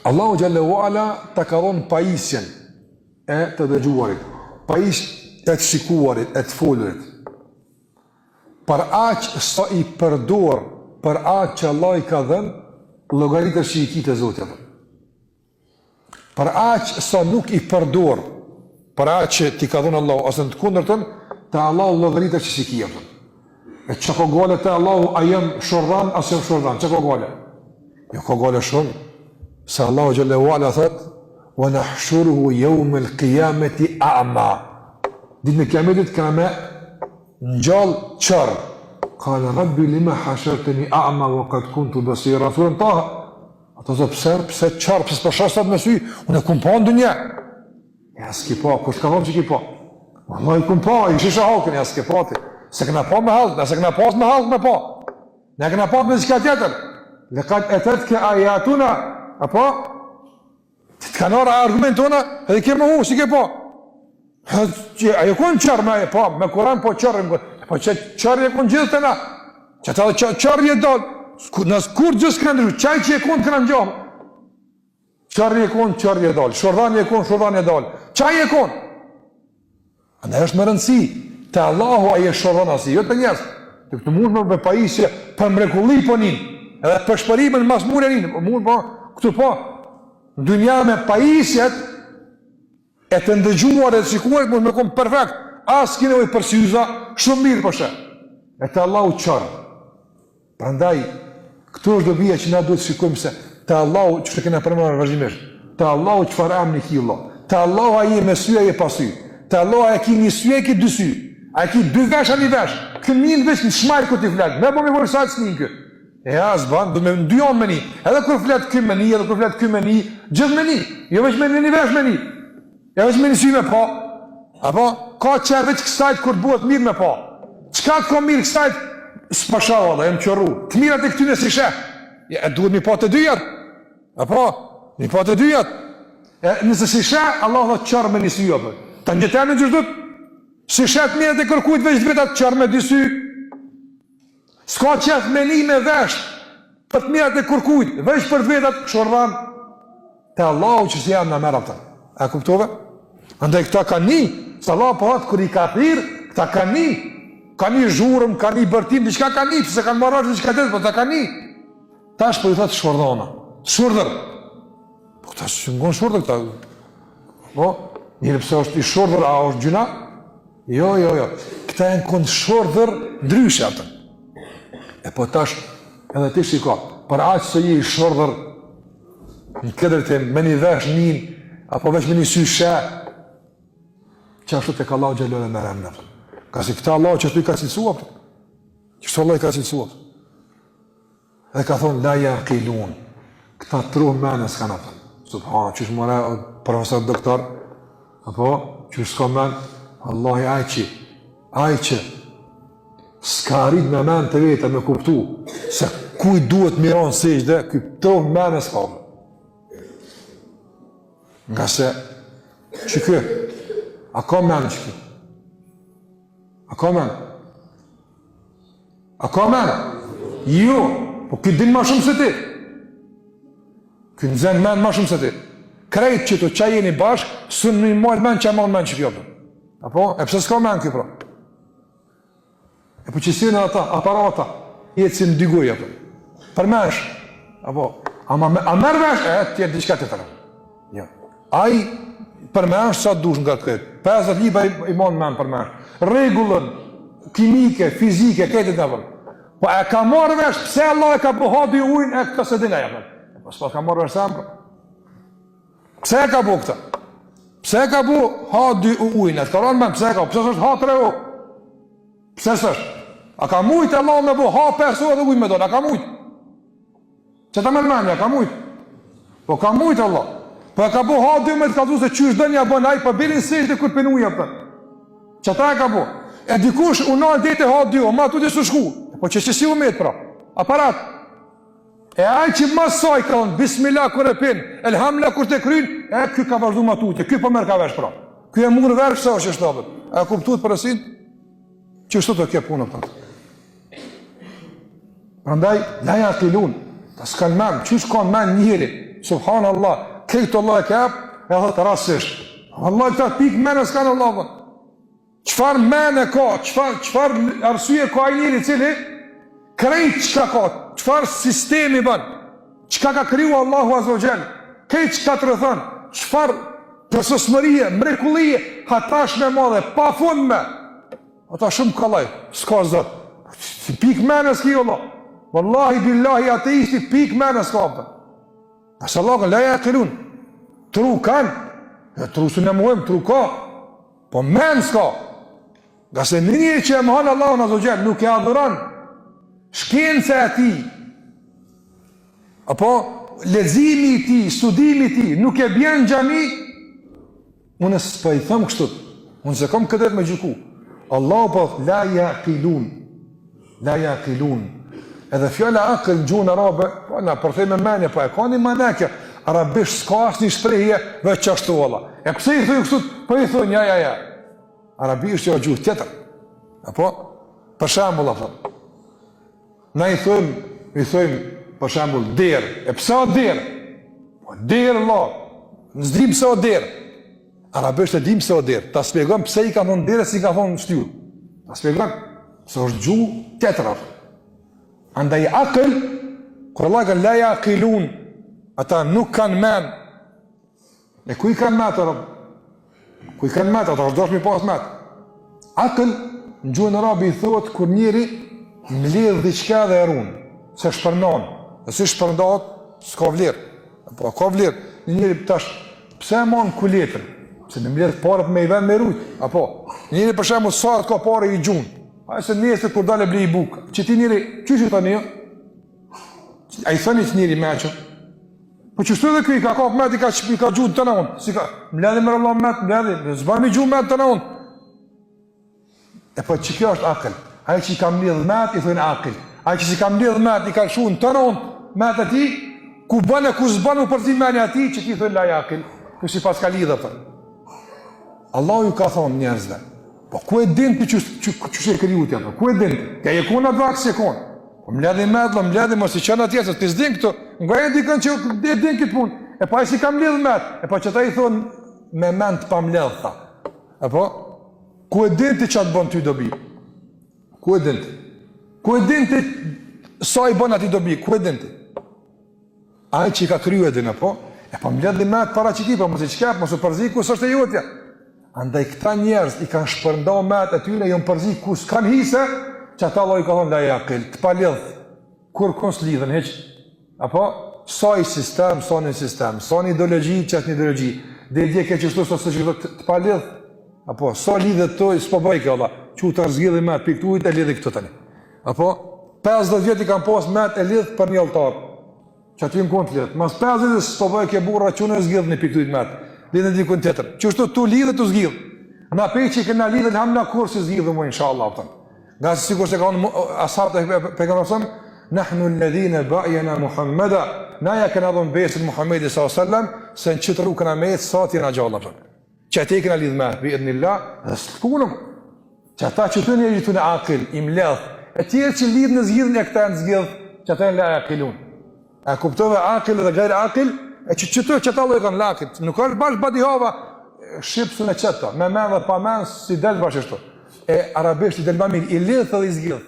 Allahu xhelle ue ala ta ka dhonë pajisjen e të dëgjuarit, pajisjen e të shikuarit, e të folurit. Për aq sa i përdor, për aq që Allahu i ka dhënë, llogaritet që i ki te Zoti. Për aq sa nuk i përdor, për aq që t'i ka dhënë Allahu, ose në të kundërtën, te Allahu llogaritet që s'i ki, apo. E çka ka gajle te Allahu, a jam shurdhan, a s'jam shurdhan, çka ka gajle? Jo ka gajle shumë, se Allahu xhelle ue ala thot, wa nahshuruhu jeumel kijameti a'ma. Ditën e kijametit kena me ngjall qorr. Kale rabbi lima hasherteni a'ma wa kad kuntu besira. Suren Taha, Ato thotë pse, pse qorr, pse s'po shoh sot me sy, unë e kum pa në dunja. Ja, s'ki pa, kush ka thonë që ki pa? Wallahi kum pa, i shisha hallkën, ja s'ki pa ti. S'e kena pa me hallkë, na s'e kena pas me hallkë me pa. Na kena pa me diçka tjetër. Lekad etetke ajatuna, apo? Ti të kanë ardh argumentet tona, edhe ke mohu, s'i ke pa. A je konë qorr me, po, me Kuran po qorr, po që qorr je konë gjithë të na, që ta dhe qorr je dalë, në kurgjë s'ka ndryshu, qaj që je konë të në gjohë, qorr je konë, qorr je dalë, shurdhan je konë, shurdhan je dalë, qaj je konë, Andaj është me rëndësi, te Allahu a je shurdhan a si, jo te njerëz, te këtu mund me me pajisje për mrekulli po nin, edhe për shpërimin mas mure nin, po mund po, këtu po, në dynja me pajisjet, e të ndëgjuar e të shikuarit mund me konë perfekt, as ki nevojë për syza, shumë mirë po sheh. E te Allahu qorr. Prandaj, këtu është dobia që na duhet të shikojmë se te Allahu që të kena përmendur vazhdimisht, te Allahu çfarë emri ki Allah, te Allahu a je me sy a je pa sy, te Allahu a e ki një sy a e ki dy sy, a e ki dy vesh a një vesh, ky nin veç në shmajt kur ti flet, me bo me vërë sa të ky. E ja, s'ban, do me dy anë me ni, edhe kur flet ky me ni, edhe kur flet ky me ni, gjithë me ni, jo veç me një vesh me ni. Ja veç me një sy me pa, apo, ka që veç kësajt kur bëhet mirë me pa. Çka të ka mirë kësajt, s'po shoh valla, jam qorru. Të mirat e këtyne s'i sheh. Ja, e duhet mi pa të dyjat. Apo, mi pa të dyjat. E, nëse s'i sheh, Allah dhe qorr me një sy, apo. Ta një temin që shdutë, s'i sheh të mirat e kërkujt veç të vetat, qorr me dy sy. S'ka qef me ni me vesh për të mirat e kërkujt, veç për të vetat, shurdhan. Te Allahu që si janë në merë, apëtën. A kuptove? Andaj këta kanë ni, se Allah po thotë kur i ka thirr, këta kanë ni. Ka ni zhurëm, ka ni bërtim, diçka ka ni, pse kanë marrë diçka tjetër, po këta kanë ni. Tash po i thotë shurdhana. Shurdhër. Po këta s'janë kon shurdhër këta. Po, njeri pse është i shurdhër, a është gjynah? Jo, jo, jo. Këta janë konë shurdhër ndryshe atë. E po tash, edhe ti shiko, për aq sa je i shurdhër në këtë drejtim, me një vesh nin, apo veç me një sy sheh, qashtu tek Allahu xhele me emna. Ngase këta Allahu qashtu i ka cilësu, apo? Qashtu Allahu i ka cilësu, apo? Dhe ka thonë, la jakilun, këta trohë men s'kanë, apo. Subhan, qysh more, profesor doktor, apo, qysh s'ka men, Allahi ai që, ai që, s'ka arrit me men të veta me kuptu, se kuj duhet me i ra n'sexhde, ky trohë men s'ka. Ngase, që kë, a ka men që kë? A ka men? A ka men? Jo, po ky din ma shumë se ti. Ky nxen men ma shumë se ti. Krejt qëtu që jeni bashkë, s'un me majt men që e man men qeky. Apo? E pse s'ka men ky pra? E po që si në ata, aparata, jetë si në dy gojë, apo. Përmesh, apo, ama me, a merr vesh, e, tjetër diçka tjetër. Jo. Ai përmesh sa dush nga këtë. 50 libra i, i mon men përmesh. Rregullën kimike, fizike, këtë të bën. Po e ka marrë vesh pse Allah e ka bo H dy O ujin e këtë s'e din ai apo. Po s'po ka marrë vesh sa po. Pse e ka bo këtë? Pse e ka bo H dy O ujin? E të ka rënë men, pse e ka? Pse s'është H 3 O? Pse s'është? A ka mujtë Allah me bo H 5 O edhe ujë me donë? A ka mujtë? Që ta merr mendja, ka mujt. Po ka mujt Allah. Po e ka bo H dy O me të kallzu se qysh don ja bën ai, po bjeri n'sexhde kur pin ujë apo. Qata e ka bo. E dikush u nal deri te H dy O, ma tutje s'u shku. Po që që si u met pra. Aparat. E ai që mas saj ka thonë bismillah kur e pin, elhamdulillah kur të kryn, e ky ka vazhdu ma tutje, ky po merr ka vesh pra. Ky e mur vesh sa është ashtu. A e kuptuat porosin? Qështu të kjo punë pra. Prandaj la jakilun, ta s'kan men, qysh ka men njeri? Subhanallah, krejt Allah e ka jap, e thotë rastësisht. Allah këta pikë mene s'kanë Allah. Çfarë mene ka, çfarë çfarë arsye ka ai njeri i cili krejt çka ka, çfarë sistemi bën, çka ka kriju Allahu Azza wa Jall, krejt çka të rrethon, çfarë përsosmërie, mrekullie, hatashme e madhe, pafundme. Ata shumë kollaj, s'ka Zot. Si pikë mene s'ki Allah. Wallahi billahi ateisti pikë mene s'ka. As Allah la jakilun. Tru kanë, e tru s'e mohojmë, tru ka. Po men s'ka. Ngase një njeri që e mohon Allahun Azza wa Jall, nuk e adhuron shkenca e tij, apo leximi i tij, studimi i tij, nuk e bjen në xhami, unë s'po i them kështu, unë s'e kam këtë drejt me gjyku. Allahu po thotë, la jakilun, La jakilun. Edhe fjala akël në gjuhën arabe, po na përthejmë me mendje, po e ka një mana kjo. Arabisht s'ka asnjë shprehje veç ashtu valla. E pse i thonë kështu? Po i thonë ja ja ja. Arabisht është gjuhë tjetër. Apo për shembull apo. Na i thojmë, i thojmë për shembull derë. E pse o derë? Po derë valla. S'dim pse o derë. Arabisht e dim pse o derë. Ta shpjegon pse i kanë thonë derë, s'i kanë thonë shtyllë. Ta shpjegon se është gjuhë tjetër. Andaj akël, kur Allah ka la jakilun, ata nuk kanë men. E ku i kanë met, rob? Ku i kanë met, ata është dashtë me i pas met. Akël, në gjuhën arabe i thotë, kur njeri mbledh diçka dhe e run, s'e shpërndan, dhe si shpërndahet, s'ka vlerë. Po, ka vlerë, një njeri tash, pse e man kuletën? Se me mbledh paret me i vend me rujt, apo? Një njeri për shembull sa ka pare i gjun, ai se nesër kur dal e blej bukë, qëtij njeri, qysh i thoni jo? A i thoni qëtij njeri mençëm? Po qështu edhe ky i ka kap met, i ka, i ka gjutë të në unë, si ka, mbledhi more vlla met, mbledhi, s'ban me gju met të në unë. E po që kjo është akël, ai që i ka mledh met, i thonë akël, ai që s'i ka mledh met, i ka lshu në të unë, met e tij, ku bën e ku s'bën u përzi menja e tij, qëtij i thonë la jakil, ku s'i paska lidhë për. Allahu ju ka thonë njerëzve, po ku e din ti që, që, që, që e kriju ti, ku e din ti? Ti je konë atë vakt s'je konë. Po mbledhi met, lo mbledhi, mos i çon atje, se ti s'din këto, nga e dikën që e din këtë punë, e pa ai s'i ka mledh met, e pa qëta i thonë me mend të pamledhta. Apo, ku e din ti ça të bën ty dobi? Ku e din ti? Ku e din ti sa i bën atij dobi? Ku e din ti? Ai që i ka kriju e din, apo? E pa mbledhi met para qëtij, po mos i shkep, mos u përzi ku s'është e jotja. Andaj këta njerëz i kanë shpërnda met e tyre, janë përzi ku s'kan hise, që ata Allahu i ka thonë la jakil, të palidh, kurkun s'lidhen hiç. Apo, sa i sistem, sa një sistem, sa një ideologji, qat një ideologji, dhe dje ke qështu, sa së që të, të palidh, apo, sa lidhet të, s'po bëj kjo, Allah, që të zgjidhi met, pikë tujt e lidhi këto tani. Apo, 50 vjet i kanë pas met e lidh për një altar, që aty në konë të lidh, mas 50 vjet s'po bëj ke burra që unë e zgjidh një pikë tujt met, lidhe dikun tjetër, qështu tu lidhe tu zgjidh, na pe që i kena lidhe, elhamdulillah kurrë s'i zgjidhë më, inshallah, apëton. Ngase sikur se kanë ashabët e pejgamberit sa nahnu alladhina ba'yana Muhammeda, na ja kena dhënë besën Muhammedit sallallahu alaihi wasallam se në qët rrugë kena me ecë sa të jena gjallë apo. Që atë kena lidh me bi idhnillah, dhe s'lkunëm. Që ata që thonë i thonë akil, i mbledh, e tjerë që lidhin e zgjidhin e këta janë zgjidh, që ata janë la akilun. A kuptove akil dhe gajr akil? E që qëto që ata lloj kanë la akil. Nuk është bash badihava shqip s'e qeta, me men dhe pa men s'i del bash ashtu. E arabisht i del më mirë, i lidh dhe i zgjidh.